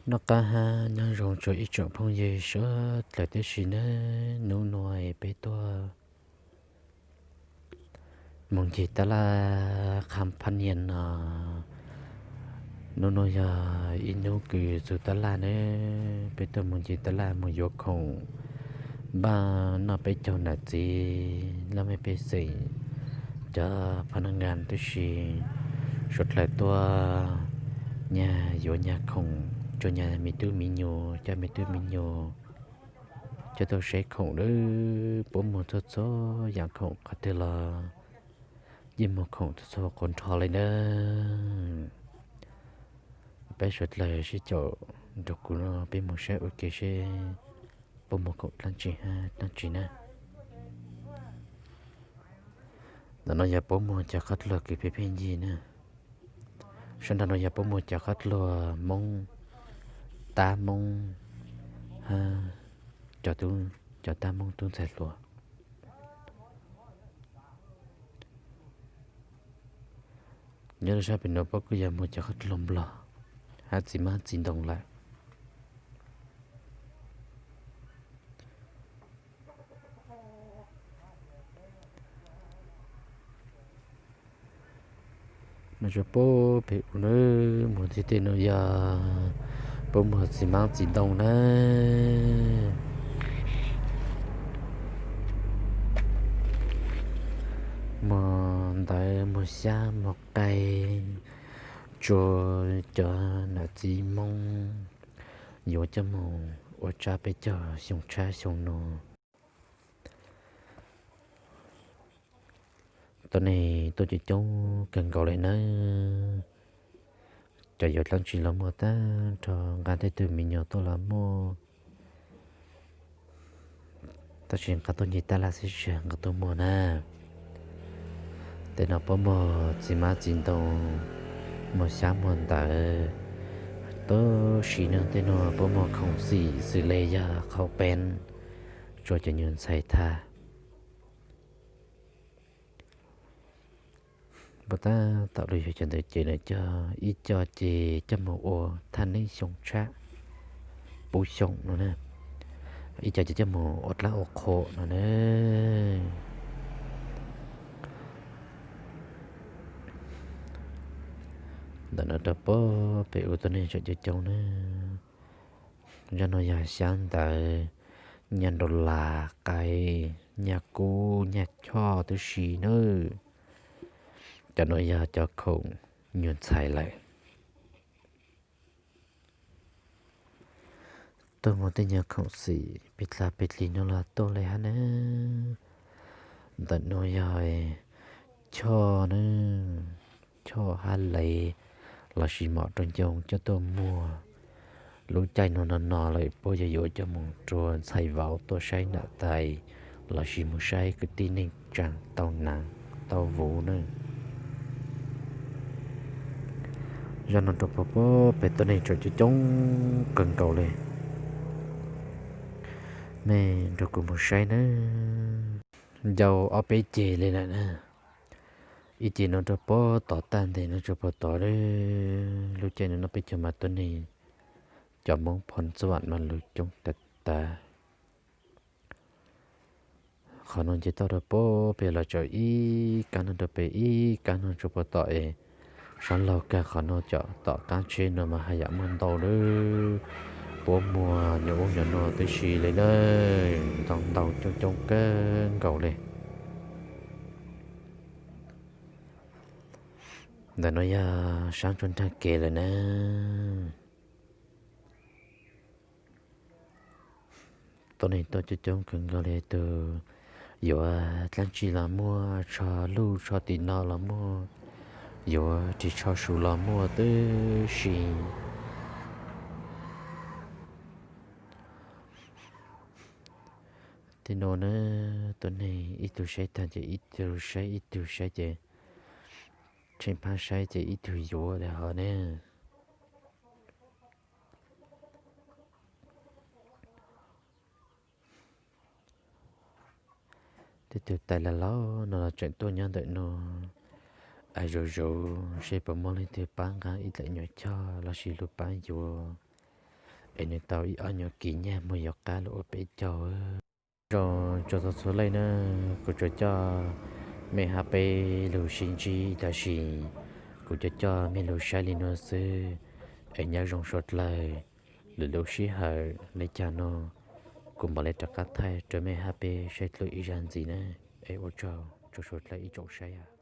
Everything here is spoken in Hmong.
Noj qab hab nyob zoo rua ib tsoom phooj ywg suav dlawg tib si nawb. Nub nua peb tuaj moog ncig tab laj qha phab nias no. Nub nua yog ib nub kws txug tab laj nawb, peb tuaj moog ncig tab laj moog yuav khoom npaj noj peb caug nam txiv laj mej pej xeem, cov pha naj nkas tib si suav dlawg tuaj nyag yuav nyag khoom rua nyag me tub me nyuam, coj me tub me nyuam coj tuaj saib khoom lawm. Puab muag txhua txhua yaam khoom qhov twg los yeej muag khoom txhua txhua qhov nrho le nawb. Peb suav dlawg sib caum nrug kuv no peb moog saib ua ke seb puab muag khoom dlaab tsi hab dlaab tsi na. Ntawm no yog puab muag cov qhab dluag kws pheej pheej yig na. Sab nraud no yog puab muag cov qhab dluag Moob, tab Moob hab cov tab Moob tub ntxhais hluas. Nyob rau sab pem no puab kuj yog muag cov qhab dluag Nplog hab txiv mab txiv ntoo lawm. Nov tsuas puab pem u na, muag tej tej no yog puab muag txiv mab txiv ntoo na. Muag ntawv, muag xyab, muag qai, tsua cov nam txiv Moob yuav coj moog ua tsab peb caug xyoo tshab xyoo no. Tuab neeg tuaj coob coob kawg nkaus le nawb. Cov yuav dlaab tsi los muaj tag nrho, nqa tej tug me nyuam tuaj los muaj, tab sis nqa tuaj ncig tab laj xwb tsis nqa tuaj muag na. Tej no puab muag txiv mab txiv ntoo, muag xyab muag ntawv, tab sis no tej no puab muag khoom xim xws le yog qhau peeb, tsua cov nyuag ntxhais thaj. Puab tab tom lug yug cov ntawd ces lawv coj ib co ces coj moog ua thaj neeb xyoo tshab, puv xyoo no na, ib co ces coj moog ua dlaab ua qhua no na. Ntawm no rau puab pem u tuab neeg tseem coob coob na. Zaj no yog xyab ntawv, nyag nrau las, qai, nyag kub, nyag choj tib si nawb. Cov no yog cov khoom nyuag ntxhais lawm. Tuaj muag tej nyuag khoom xim pes dlaag pes dlig no los tuaj le hab na. Ntawm no yog choj na, choj hab lev lossis mom rau ncoo coj tuaj muag. Lub caij no no no lawm puab yuav yuav coj moog rua ntxhais vauv tuaj saib nam tais lossis moog saib kwv tij neej tsaa tau naav tau vuv na. Zaj no rau puab pem tuab neeg tseem coob coob kawg nkaus le. Mej nrug kuv moog saib nawb. Ncau ob peb ceg le lawm na. Ib ceg no rau puab tod tag nteeg no rau puab tod lawm. Lub caij no no peb cov mas tuab neeg, cov Moob Phoo Xuam mas lug coob tag tag. Qhov no nce toj rau puab pem los tsaws ib kaab no rau pem ib kaab no rau puab tom es sab laug kag qhov no cov tom qaab tsheb no mas haj yam muaj ntau lawm. Puab muag nyuam ub nyuam no tib si le nawb, ntau ntau coob coob kawg nkaus le. Ntawm no yog saab tsuas nraag kev lawm na. Tuab neeg tuaj coob coob kawg nkaus le, tug yuav dlaab tsi los muaj, tsho luj tsho tim no los muaj, yuav ris tsho su los muaj tib si. Tej no na, tuab neeg ib tug saib tag ces ib tug saib, ib tug saib ces tsheej phaab saib ces ib tug yuav le hov ne. Tej tug tais laug laug no los tseem tuaj nyob ntawm no, zuj zus seb puas muaj leej twg paab nqa ib daim nyuam choj lossis lug paab yuav. es nws tau ib ob nyuag kis nyaj muag yuav qab lug ua peb caug. Zoo rau txhua txhua leej na, kuv tsuas coj mej hab peb lug sib ntsib ib tag sim, kuv coj coj mej lug saib li nuav xwb, es nyob zoo suav dlawg. Lwm lub sij hawm le caag nuav, kuv mam le rov qab thaij rau mej hab peb saib dlua ib zag ntxiv na, es ua tsaug rau suav dlawg ib tsoom saib.